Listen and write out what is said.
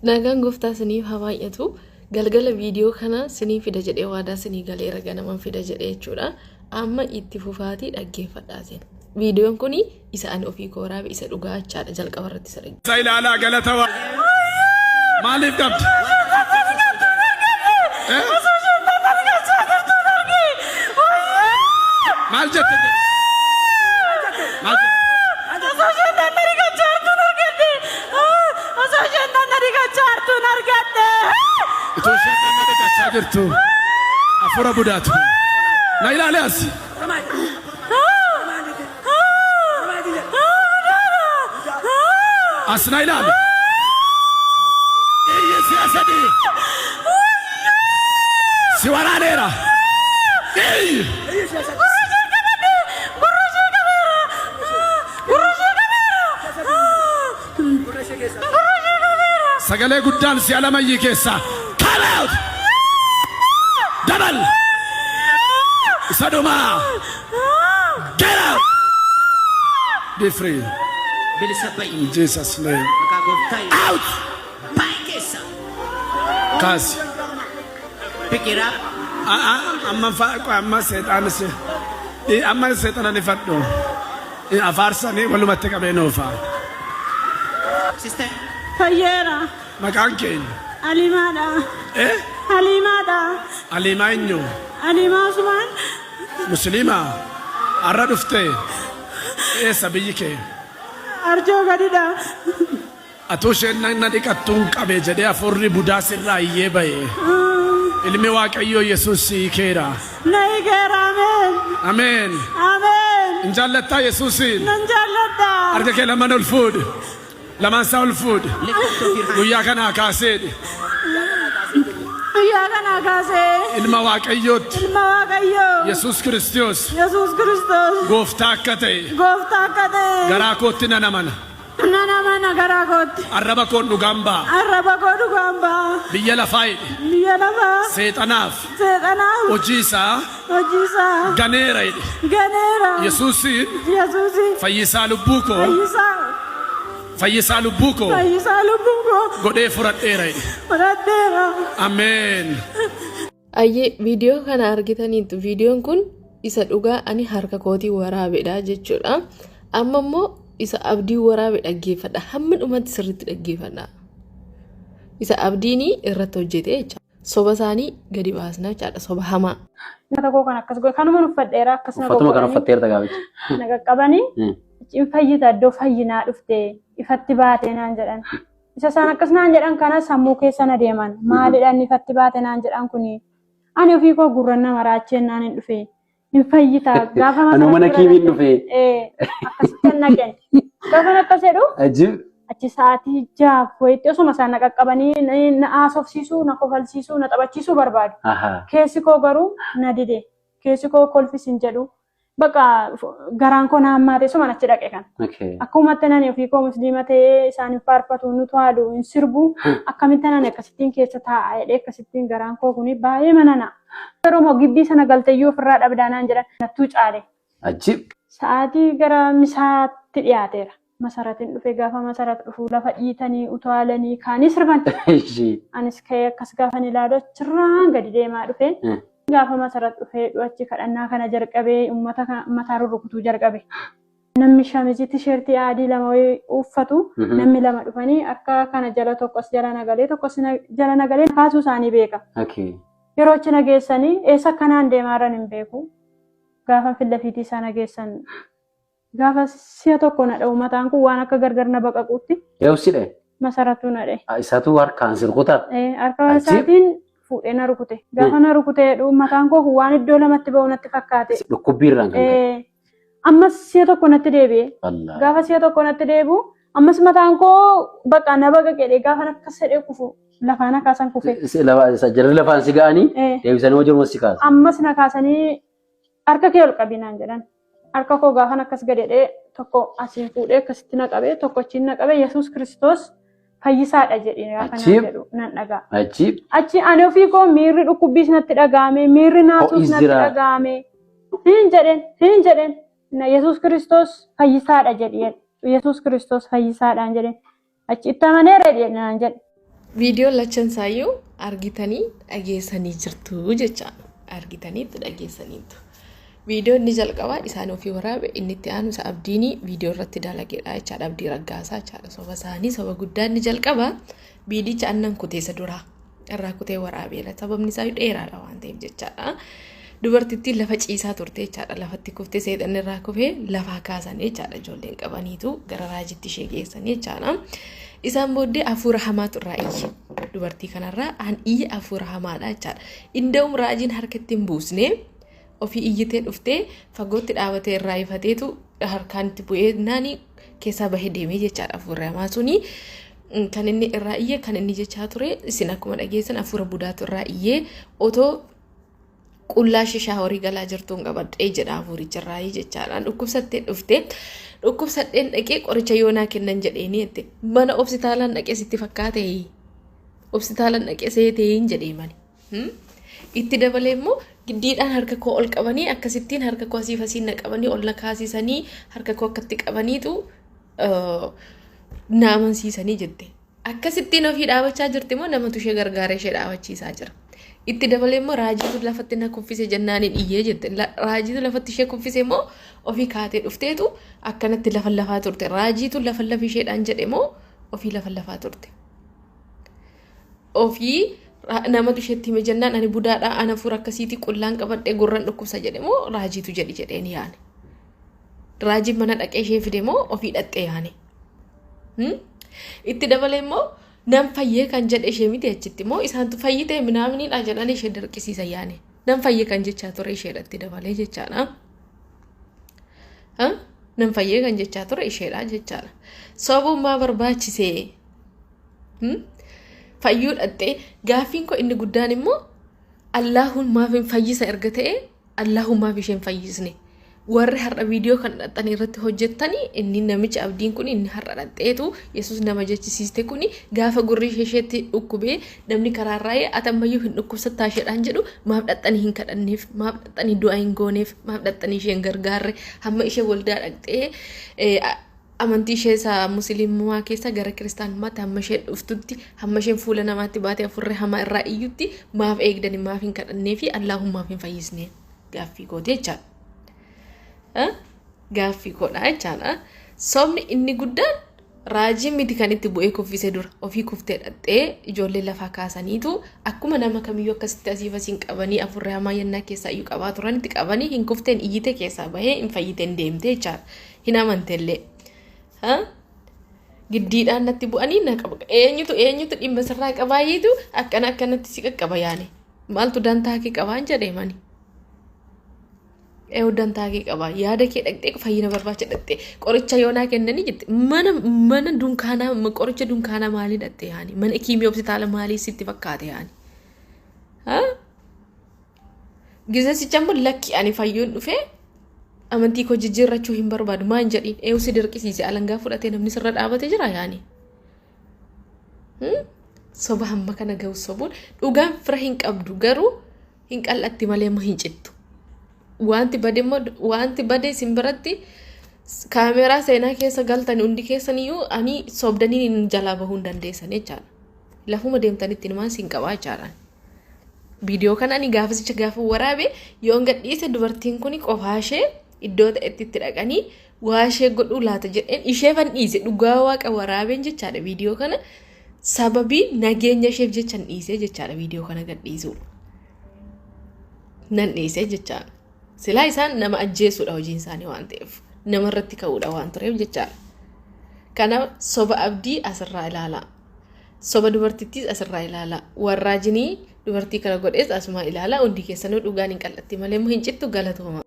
Nagaan gooftaa isiniif haa baay'atu. Galgala viidiyoo kana sinii fida jedhee waadaa sinii galeera ganaman fida jedhee jechuudha. Amma itti fufaatii dhaggeeffadhaa isin. Viidiyoon kun isa ani ofii koo waraabe isa dhugaa jechaadha jalqaba irratti isa dhaggeeffadha. Isa ilaalaa galata wa. Maaliif qabdi? Eh? Maal jette? Maal jette? Itoo isheen dhagna dhiqachaa jirtu hafuura budaatu. Na ilaali as. As na ilaali. Iyyi si'a sadii. Si waraaneera. Iyyi. Sagalee guddaan si'a lama iyyi keessaa. Come out! Dabal! Isa dhumaa. Get out! Be free. Bilisa ba'i. In Jesus name. Maqaa gooftaa Yesuus. Out! Ba'i keessa. Kaasi. Pick it up. Amma amma seexaan si amma seexana ni fadhu. Afaarsanii walumatti qabee nuufa. Sister. Fayyeera. Maqaan keenya. Aliimaadha. Eh? Aliimaadha. Aliimaa eenyu? Aliimaa Usmaan. Musliima. Har'a dhufte. Eessa biyyi kee? Arjoo gadidha. Atuu isheen dhagna dhiqattuun qabe jedhee hafuurri budaa sirraa iyyee ba'e. Ilmi Waaqayyoo Yesuus si hiikeera. Na hiikeera. Ameen. Ameen. Ameen. Hin jaallattaa Yesuusiin? Nan jaalladha. Harka kee lamaan ol fuudhi. Lamaan isaa ol fuudhi. Lift up your hand. Guyyaa kanaa kaaseedhi. Guyyaa kanaa kaasee Ilma Waaqayyootti ilma Waaqayyoo Yesuus Kiristoos Yesuus Kiristoos gooftaa akka ta'e gooftaa akka ta'e garaa kootti nan amana. Nan amana garaa kootti. Arraba koon dhugaan ba'a. Arraba koo dhugaan ba'a. Biyya lafaa hidhe. Biyya lafaa. Seexanaaf. Seexanaaf. Hojii isaa. Hojii isaa. Ganeera hidhe. Ganeera. Yesuusiin. Yesuusiin. Fayyisaa lubbuu koo. Fayyisaa. Fayyisaa lubbuu koo. Fayyisaa lubbuu koo. Godhee fudhadheera hidhe. Fudhadheera. Ameen. Ayyee viidiyoo kana argitaniittu viidiyoon kun isa dhugaa ani harka kootiin waraabedha jechuudha. Amma immoo isa abdii waraabe dhaggeeffadha. Hamma dhumatti sirriitti dhaggeeffadha. Isa abdiin irratti hojjete jecha. Soba isaanii gadi baasna jechaadha. Soba hamaa. Nyaata koo kan akkas godhe kanuma uffadheera akkas na Uffatuma kan gogodhanii uffatteerta gaaficha. na qaqqabanii in fayyita iddoo fayyinaa dhufte ifatti baatee naan jedhan. Isa isaan akkas naan jedhan kana sammuu keessa na deeman. Maalidha inni ifatti baate naan jedhan kuni. Ani ofii koo gurran nama raacheen naan hin dhufe. Hin fayyita gaafa Anuu mana bira kiimiin dhaqe, dhufe. Akkasitti na naqen. Gaafa akkas jedhu Ajib. achi sa'aatii jaaf wayitti osuma isaan na qaqqabanii na haasofsiisuu, na kofalsiisuu, na taphachiisuu barbaadu. Keessi koo garuu na dide. Keessi koo kolfis hin jedhu. Bakka garaan koo na hammaate suman achi dhaqe kan. Akkumatti nani ofii koo musliima ta'ee isaan hin faarfatu nutu haadu hin sirbu akkamitti nani akkasittiin keessa taa'a jedhee akkasittiin garaan koo kuni baay'ee manana. Yeroo moo gibbii sana galteeyyuu ofirraa dhabdaa naan jedhan nattuu caale. Ajib. Sa'aatii gara misaatti dhiyaateera. Masaratin dhufe gaafa masarat dhufu lafa dhiitanii utaalanii kaanii sirban. Anis ka'ee akkas gaafan ilaalu achirraan gadi deemaa dhufe. Gaafa masarat dhufee achi kadhannaa kana jalqabee uummata mataa rurrukutuu jalqabe. Namni shamizii tisheertii adii lama wayii uffatu namni lama dhufanii akka kana jala tokkos jala nagalee tokkos jala nagalee kaasuu isaanii beeka. Yeroo achi nageessanii eessa akkanaan deemaa jiran hin beeku. Gaafa fillafiitii isaa nageessan gaafa si'a tokko na dha'u mataan kun waan akka gargar na baqaquutti Yoo si dha'e. masaratu na dha'e. Isatu harkaan si rukutaa? Harka isaatiin fuudhee na rukute. Gaafa na rukute mataan koo kun waan iddoo lamatti ba'u natti fakkaate. Dhukkubbii irraan kan ka'e. Ammas si'a tokko natti deebi'e. Allah. Gaafa si'a tokko natti deebi'u ammas mataan koo baqa na baqaqee gaafa akkas jedhee kufu lafaa na kaasan kufe. Jarri lafaan si ga'anii deebisanii hojii si kaasu. Ammas na kaasanii Harka kee ol qabi naan jedhan. Harka koo gaafan akkas gad jedhee tokko asiin fuudhee akkasitti na qabee tokko achiin na qabee Yesuus Kiristoos fayyisaadha jedhee gaafa naan Achiif? jedhu nan dhaga'a. Achiif Achi ani ofii koo miirri dhukkubbiis natti dhaga'ame, miirri naasuus Ho'is natti jira. dhaga'ame. Hin jedheen, hin jedheen. Na Yesuus Kiristoos fayyisaadha jedhi jedhe. Yesuus Kiristoos fayyisaadhaan jedheen. Achi itti amaneera jedhe naan jedhe. Viidiyoo lachan isaayyuu argitanii dhageessanii jirtu jecha argitaniitu dhageessaniitu. Viidiyoo inni jalqabaa isaan ofii waraabe inni itti aanu isa abdiinii viidiyoo irratti dalageedha jechaadha abdii raggaasaa jechaadha soba isaanii soba guddaa inni jalqabaa viidicha annan kutee isa duraa irraa kutee waraabeera sababni isaa dheeraadha waan ta'eef jechaadha. Dubartittiin lafa ciisaa turte jechaadha lafatti kuftee seexanni irraa kufee lafaa kaasan jechaadha ijoolleen qabaniitu gara raajitti ishee geessan jechaadha. Isaan booddee hafuura hamaatu irraa iyye. Dubartii kanarraa an iyye hafuura hamaadha jechaadha. Inda'um raajiin harkatti hin buusne ofii iyyitee dhuftee fagootti dhaabatee irraa ifateetu harkaan itti bu'ee naani keessaa bahee deemee jechaadha hafuurri hamaa suni. Kan inni irraa iyye kan inni jechaa ture isin akkuma dhageessan hafuura budaatu irraa iyyee otoo qullaa ishee shaaworii galaa jirtuun qabadhee jedha hafuuricha irraa jechaadha. Dhukkubsattee dhuftee dhukkubsadheen dhaqee qoricha yoonaa kennan jedheeni jette. Mana obsitaalaan dhaqee sitti fakkaate obsitaalaan dhaqee seetee hin jedhee mani. Itti dabalee immoo giddiidhaan harka koo ol qabanii akkasittiin harka koo asiif asiin na qabanii ol na kaasisanii harka koo akkatti qabaniitu na amansiisanii jette. Akkasittiin ofii dhaabachaa jirti moo namatu ishee gargaaree ishee dhaabachiisaa jira. Itti dabalee immoo raajiitu lafatti na kuffise jennaaniin iyyee jette. Raajiitu lafatti ishee kuffise moo ofii kaatee dhufteetu akkanatti lafa lafaa turte. Raajiitu lafa lafi isheedhaan jedhe moo ofii lafa lafaa turte. Ofii namatu isheetti hime jennaan ani budaadhaa ana fuura akkasiitii qullaan qabadhee gurran dhukkubsa jedhe moo raajiitu jedhi jedheen yaane. Raajiin mana dhaqee ishee fide moo ofii dhaqxee yaane. Itti dabalee immoo nan fayyee kan jedhe ishee miti achitti immoo isaantu fayyitee minaaminiidha jedhanii ishee dirqisiisa yaane. Nan fayyee kan jechaa ture isheedha itti dabalee jechaadha. Nan fayyee kan jechaa ture isheedha jechaadha. Sobummaa barbaachisee. Fayyuu dhattee gaaffiin koo inni guddaan immoo Allaahuun maaf hin fayyisa erga ta'e Allaahuun maaf ishee hin fayyisne. Warri har'a viidiyoo kan dhaxxanii irratti hojjettanii inni namichi abdiin kun inni har'a dhaxxeetu Yesuus nama jechisiiste kun gaafa gurri ishee isheetti dhukkubee namni karaarraa ati ammayyuu hin dhukkubsattaa isheedhaan jedhu maaf dhaxxanii hin kadhanneef maaf dhaxxanii du'a hin gooneef maaf dhaxxanii ishee hin gargaarre hamma ishee waldaa dhaqxee amantii ishee isa musliimummaa keessa gara kiristaanummaatti hamma isheen dhuftutti hamma isheen fuula namaatti baatee afurree hamaa irraa iyyutti maaf eegdani maaf hin kadhannee fi Allaahun maaf hin fayyisne gaaffii kooti jechaadha. Gaaffii koodha jechaadha. Sobni inni guddaan raajiin miti kan itti bu'ee kuffise dura ofii kuftee dhaxxee ijoollee lafaa kaasaniitu akkuma nama kamiyyuu akkasitti asiif asiin qabanii afurree hamaa yennaa keessaa iyyuu qabaa turanitti qabanii hin kufteen iyyite keessaa bahee hin fayyiteen deemte jechaadha. Hin amantellee. Giddiidhaan natti bu'anii na qaba. Eenyutu eenyutu dhimma sirraa qabaayiitu akkana akkanatti si qaqqaba yaane. Maaltu dantaa kee qabaan jedhee mani. Eewu dantaa kee qabaa. Yaada kee dhaqxee fayyina barbaacha dhaqxee qoricha yoonaa kennanii jette. Mana mana dunkaanaa qoricha dunkaanaa maalii dhaqxee yaani? Mana kiimii hospitaala maalii sitti fakkaate yaani? Gizesicha immoo lakki ani fayyuun dhufee amantii koo jijjiirrachuu hin barbaadu maan jedhiin eewu si dirqisiise alangaa fudhatee namni sirra dhaabate jira yaani. Soba hamma kana gahu sobuun dhugaan fira hin qabdu garuu hin qal'atti malee immoo hin cittu. Wanti bade immoo wanti bade isin biratti kaameeraa seenaa keessa galtan hundi keessaniyyuu ani sobdanii hin jalaa bahuu hin dandeessan jechaadha. Lafuma deemtanitti ilmaan siin qabaa jechaadha. Viidiyoo kana ani gaafasicha gaafa waraabe yoon gadhiise dubartiin kun qofaa ishee iddoo ta'etti itti dhaqanii waa ishee godhuu laata jedheen isheefan dhiise dhugaa waaqa waraabeen jechaadha viidiyoo kana sababii nageenya isheef jechan dhiisee jechaadha viidiyoo kana gadhiisuu. Nan dhiisee jechaadha. Silaa isaan nama ajjeesuudha hojiin isaanii waan ta'eef namarratti ka'uudha waan tureef jechaadha. Kanaaf soba abdii asirraa ilaalaa. Soba dubartittiis asirraa ilaalaa. Warraa jinii dubartii kana godhees asumaa ilaalaa. Hundi keessanuu dhugaan hin qal'atti malee immoo hin cittu galatooma.